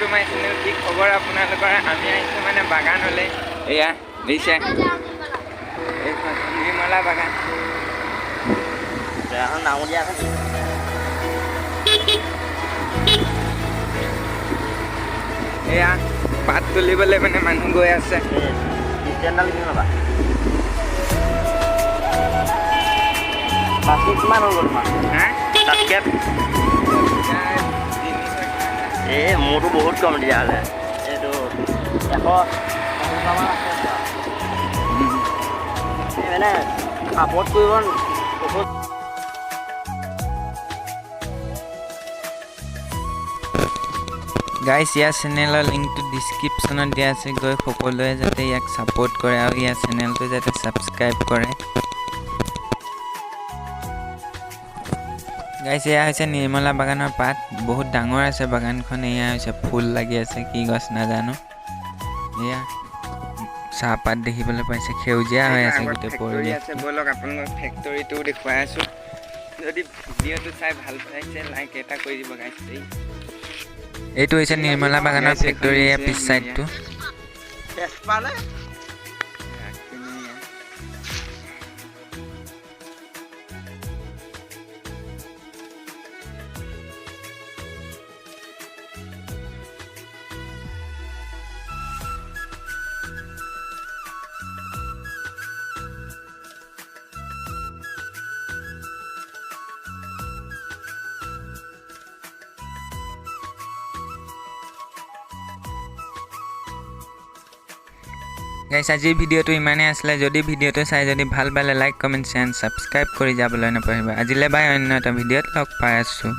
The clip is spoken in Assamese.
To my channel. কি খবৰ আপোনালোকৰ? আমি আহিছোঁ মানে বাগানলৈ। এয়া দিছে এইখন নিৰ্মলা বাগান। এখন নাও দিয়া এখন। এয়া পাত তুলিবলৈ মানে মানুহ গৈ আছে। ষ্টেণ্ডডাল কিনি ল'বা। বাকী কিমান হৈ গ'ল তোমাৰ? হা? তাতকৈ? 300 কিমান এটা। এই মোৰতো বহুত কম তেতিয়াহ'লে। এইটো 150মান আছে। এই মানে চাপৰ্ট কৰিব বহুত। গাইছ, ইয়াৰ চেনেলৰ লিংকটো ডিছক্ৰিপশ্যনত দিয়া আছে। গৈ সকলোৱে যাতে ইয়াক ছাপোৰ্ট কৰে আৰু ইয়াৰ চেনেলটো যাতে ছাবস্ক্ৰাইব কৰে। গাইছ, এয়া হৈছে নিৰ্মলা বাগানৰ পাত। বহুত ডাঙৰ আছে বাগানখন। এয়া হৈছে ফুল লাগি আছে, কি গছ নাজানো। এয়া চাহপাত দেখিবলৈ পাইছে, সেউজীয়া হৈ আছে গোটেই পৰিৱেশ আছে। ব'লক, আপোনালোকক ফেক্টৰীটোও দেখুৱাই আছোঁ। যদি ভিডিঅ'টো চাই ভাল পাইছে, লাইক এটা কৰি দিব গাইছ দেই। এইটো হৈছে নিৰ্মলা বাগানৰ ফেক্টৰী, এয়া পিছ চাইডটো। তেজপালে। আগপিনে এয়া। গাইছ, আজিৰ ভিডিঅ'টো ইমানেই আছিলে। যদি ভিডিঅ'টো চাই যদি ভাল পালে, লাইক, কমেণ্ট, শ্বেয়াৰ, ছাবস্ক্ৰাইব কৰি যাবলৈ নাপাহৰিব। আজিলৈ বাই, অন্য এটা ভিডিঅ'ত লগ পাই আছোঁ।